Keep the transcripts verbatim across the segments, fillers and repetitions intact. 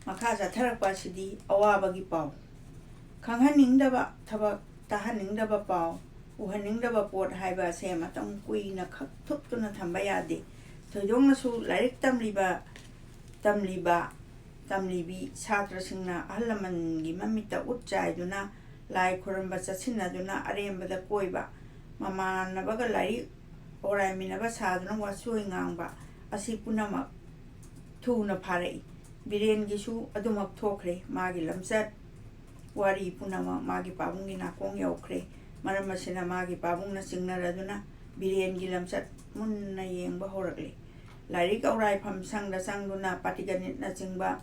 ꯃꯈꯥ ꯆꯠꯊꯔꯛꯄ ꯑꯁꯤꯗꯤ ꯑꯋꯥꯕꯒꯤ ꯄꯥꯎ꯫ ꯈꯪꯍꯟꯅꯤꯡꯗꯕ ꯊꯕꯛ, ꯇꯥꯍꯟꯅꯤꯡꯗꯕ ꯄꯥꯎ, ꯎꯍꯟꯅꯤꯡꯗꯕ ꯄꯣꯠ ꯍꯥꯏꯕ ꯑꯁꯦ ꯃꯇꯝ ꯀꯨꯏꯅ ꯈꯛ ꯊꯨꯞꯇꯨꯅ ꯊꯝꯕ ꯌꯥꯗꯦ꯫ ꯊꯣꯏꯗꯣꯛꯅꯁꯨ ꯂꯥꯏꯔꯤꯛ ꯇꯝꯂꯤꯕ, ꯇꯝꯂꯤꯕ, ꯇꯝꯂꯤꯕꯤ ꯁꯥꯇ꯭ꯔꯁꯤꯡꯅ ꯑꯍꯜ ꯂꯃꯟꯒꯤ ꯃꯃꯤꯠꯇ ꯎꯠ ꯆꯥꯏꯗꯨꯅ, ꯂꯥꯏ ꯈꯨꯔꯨꯝꯕ ꯆꯠꯁꯤꯟꯅꯗꯨꯅ, ꯑꯔꯦꯝꯕꯗ ꯀꯣꯏꯕ, ꯃꯃꯥꯟꯅꯕꯒ ꯂꯥꯏꯔꯤꯛ ꯑꯣꯔꯥꯏꯃꯤꯟꯅꯕ ꯁꯥꯗꯨꯅ ꯋꯥꯆꯣꯏ ꯉꯥꯡꯕ ꯑꯁꯤ ꯄꯨꯝꯅꯃꯛ ꯊꯨꯅ ꯐꯥꯔꯛꯏ꯫ ꯕꯤꯔꯦꯟꯒꯤꯁꯨ ꯑꯗꯨꯃꯛ ꯊꯣꯛꯈ꯭ꯔꯦ꯫ ꯃꯥꯒꯤ ꯂꯝꯆꯠ ꯋꯥꯔꯤ ꯄꯨꯝꯅꯃꯛ ꯃꯥꯒꯤ ꯄꯥꯕꯨꯡꯒꯤ ꯅꯥꯀꯣꯡ ꯌꯧꯈ꯭ꯔꯦ꯫ ꯃꯔꯝ ꯑꯁꯤꯅ ꯃꯥꯒꯤ ꯄꯥꯕꯨꯡꯅ ꯆꯤꯡꯅꯔꯗꯨꯅ ꯕꯤꯔꯦꯟꯒꯤ ꯂꯝꯆꯠ ꯃꯨꯟꯅ ꯌꯦꯡꯕ ꯍꯧꯔꯛꯂꯦ꯫ ꯂꯥꯏꯔꯤꯛ ꯑꯧꯔꯥꯏꯐꯝ ꯁꯪꯗ ꯆꯪꯗꯨꯅ ꯄꯥꯇꯤꯒꯅꯤꯠꯅꯆꯤꯡꯕ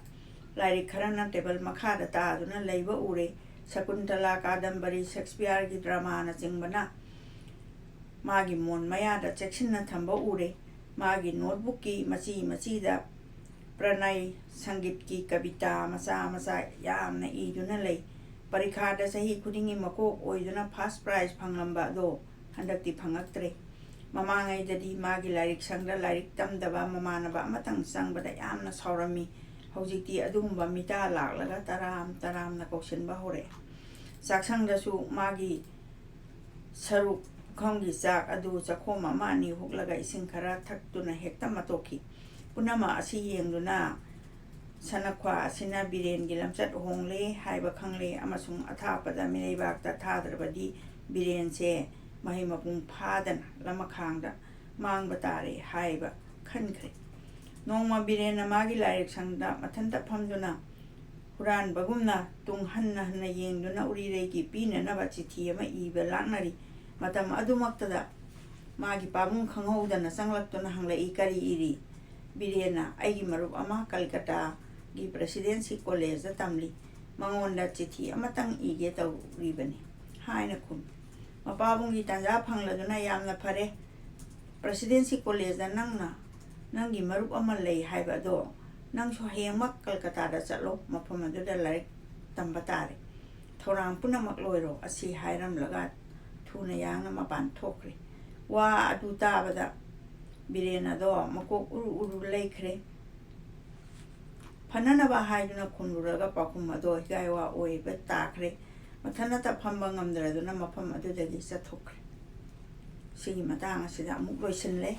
ꯂꯥꯏꯔꯤꯛ ꯈꯔꯅ ꯇꯦꯕꯜ ꯃꯈꯥꯗ ꯇꯥꯗꯨꯅ ꯂꯩꯕ ꯎꯔꯦ꯫ ꯁꯀꯨꯟꯇꯂꯥ, ꯀꯥꯗꯝꯕꯔꯤ, ꯁꯦꯛꯁꯄꯤꯌꯔꯒꯤ ꯗ꯭ꯔꯃꯥꯅꯆꯤꯡꯕꯅ ꯃꯥꯒꯤ ꯃꯣꯟ ꯃꯌꯥꯗ ꯆꯦꯛꯁꯤꯟꯅ ꯊꯝꯕ ꯎꯔꯦ꯫ ꯃꯥꯒꯤ ꯅꯣꯠꯕꯨꯛꯀꯤ ꯃꯆꯤ ꯃꯆꯤꯗ ꯄ꯭ꯔꯅꯌ ꯁꯪꯒꯤꯠꯀꯤ ꯀꯕꯤꯇꯥ ꯃꯆꯥ ꯃꯆꯥ ꯌꯥꯝꯅ ꯏꯗꯨꯅ ꯂꯩ꯫ ꯄꯔꯤꯈꯥꯗ ꯆꯍꯤ ꯈꯨꯗꯤꯡꯒꯤ ꯃꯀꯣꯛ ꯑꯣꯏꯗꯨꯅ ꯐꯥꯔꯁ ꯄ꯭ꯔꯥꯏꯖ ꯐꯪꯂꯝꯕ ꯑꯗꯣ ꯍꯟꯗꯛꯇꯤ ꯐꯪꯉꯛꯇ꯭ꯔꯦ꯫ ꯃꯃꯥꯡꯉꯩꯗꯗꯤ ꯃꯥꯒꯤ ꯂꯥꯏꯔꯤꯛ ꯁꯪꯗ ꯂꯥꯏꯔꯤꯛ ꯇꯝꯗꯕ ꯃꯃꯥꯟꯅꯕ ꯑꯃꯇꯪ ꯆꯪꯕꯗ ꯌꯥꯝꯅ ꯁꯥꯎꯔꯝꯃꯤ꯫ ꯍꯧꯖꯤꯛꯇꯤ ꯑꯗꯨꯒꯨꯝꯕ ꯃꯤꯇꯥ ꯂꯥꯛꯂꯒ ꯇꯔꯥꯝ ꯇꯔꯥꯝꯅ ꯀꯧꯁꯤꯟꯕ ꯍꯧꯔꯛꯑꯦ꯫ ꯆꯥꯛꯁꯪꯗꯁꯨ ꯃꯥꯒꯤ ꯁꯔꯨꯛ ꯄꯨꯈꯝꯒꯤ ꯆꯥꯛ ꯑꯗꯨ ꯆꯥꯛꯈꯣꯝ ꯑꯃ ꯑꯅꯤ ꯍꯨꯛꯂꯒ ꯏꯁꯤꯡ ꯈꯔ ꯊꯛꯇꯨꯅ ꯍꯦꯛꯇ ꯃꯇꯣꯛꯈꯤ꯫ ꯄꯨꯝꯅꯃꯛ ꯑꯁꯤ ꯌꯦꯡꯗꯨꯅ ꯁꯅꯈ꯭ꯋꯥ ꯑꯁꯤꯅ ꯕꯤꯔꯦꯟꯒꯤ ꯂꯝꯆꯠ ꯍꯣꯡꯂꯦ ꯍꯥꯏꯕ ꯈꯪꯂꯦ ꯑꯃꯁꯨꯡ ꯑꯊꯥꯞꯄꯗ ꯃꯤꯔꯩꯕꯥꯛꯇ ꯊꯥꯗ꯭ꯔꯕꯗꯤ ꯕꯤꯔꯦꯟꯁꯦ ꯃꯍꯩ ꯃꯄꯨꯡ ꯐꯥꯗꯅ ꯂꯃꯈꯥꯡꯗ ꯃꯥꯡꯕ ꯇꯥꯔꯦ ꯍꯥꯏꯕ ꯈꯟꯈ꯭ꯔꯦ꯫ ꯅꯣꯡꯃ ꯕꯤꯔꯦꯟꯅ ꯃꯥꯒꯤ ꯂꯥꯏꯔꯤꯛ ꯁꯪꯗ ꯃꯊꯟꯇ ꯐꯝꯗꯨꯅ ꯍꯨꯔꯥꯟꯕꯒꯨꯝꯅ ꯇꯨꯡ ꯍꯟꯅ ꯍꯟꯅ ꯌꯦꯡꯗꯨꯅ ꯎꯔꯤꯔꯩꯒꯤ ꯄꯤꯅꯅꯕ ꯆꯤꯊꯤ ꯑꯃ ꯏꯕ ꯂꯥꯛꯅꯔꯤ꯫ ꯃꯇꯝ ꯑꯗꯨꯃꯛꯇꯗ ꯃꯥꯒꯤ ꯄꯥꯕꯨꯡ ꯈꯪꯍꯧꯗꯅ ꯆꯪꯂꯛꯇꯨꯅ ꯍꯪꯂꯛꯏ, "ꯀꯔꯤ ꯏꯔꯤ?" ꯕꯤꯔꯦꯟꯅ, "ꯑꯩꯒꯤ ꯃꯔꯨꯞ ꯑꯃ ꯀꯜꯀꯇꯥꯒꯤ ꯄ꯭ꯔꯦꯁꯤꯗꯦꯟꯁꯤ ꯀꯣꯂꯦꯖꯇ ꯇꯝꯂꯤ꯫ ꯃꯉꯣꯟꯗ ꯆꯤꯊꯤ ꯑꯃꯇꯪ ꯏꯒꯦ ꯇꯧꯔꯤꯕꯅꯤ" ꯍꯥꯏꯅ ꯈꯨꯝꯃꯤ꯫ ꯃꯄꯥꯕꯨꯡꯒꯤ ꯇꯥꯟꯖꯥ ꯐꯪꯂꯗꯨꯅ, "ꯌꯥꯝꯅ ꯐꯔꯦ꯫ ꯄ꯭ꯔꯦꯁꯤꯗꯦꯟꯁꯤ ꯀꯣꯂꯦꯖꯇ ꯅꯪꯅ, ꯅꯪꯒꯤ ꯃꯔꯨꯞ ꯑꯃ ꯂꯩ ꯍꯥꯏꯕ ꯑꯗꯣ, ꯅꯪꯁꯨ ꯍꯌꯦꯡꯃꯛ ꯀꯜꯀꯇꯥꯗ ꯆꯠꯂꯣ, ꯃꯐꯝ ꯑꯗꯨꯗ ꯂꯥꯏꯔꯤꯛ ꯇꯝꯕ ꯇꯥꯔꯦ꯫ ꯊꯧꯔꯥꯡ ꯄꯨꯝꯅꯃꯛ ꯂꯣꯏꯔꯣ" ꯑꯁꯤ ꯍꯥꯏꯔꯝꯂꯒ ꯊꯨꯅ ꯌꯥꯡꯅ ꯃꯄꯥꯟ ꯊꯣꯛꯈ꯭ꯔꯦ꯫ ꯋꯥ ꯑꯗꯨ ꯇꯥꯕꯗ ꯕꯤꯔꯦꯟ ꯑꯗꯣ ꯃꯀꯣꯛ ꯎꯔꯨ ꯎꯔꯨ ꯂꯩꯈ꯭ꯔꯦ꯫ ꯐꯅꯅꯕ ꯍꯥꯏꯗꯨꯅ ꯈꯨꯝꯂꯨꯔꯒ ꯄꯥꯎꯈꯨꯝ ꯑꯗꯣ ꯍꯤꯒꯥꯏ ꯋꯥ ꯑꯣꯏꯕ ꯇꯥꯈ꯭ꯔꯦ꯫ ꯃꯊꯟꯇ ꯐꯝꯕ ꯉꯝꯗ꯭ꯔꯗꯨꯅ ꯃꯐꯝ ꯑꯗꯨꯗꯒꯤ ꯆꯠꯊꯣꯛꯈ꯭ꯔꯦ꯫ ꯁꯤꯒꯤ ꯃꯇꯥꯡ ꯑꯁꯤꯗ ꯑꯃꯨꯛ ꯂꯣꯏꯁꯤꯜꯂꯦ꯫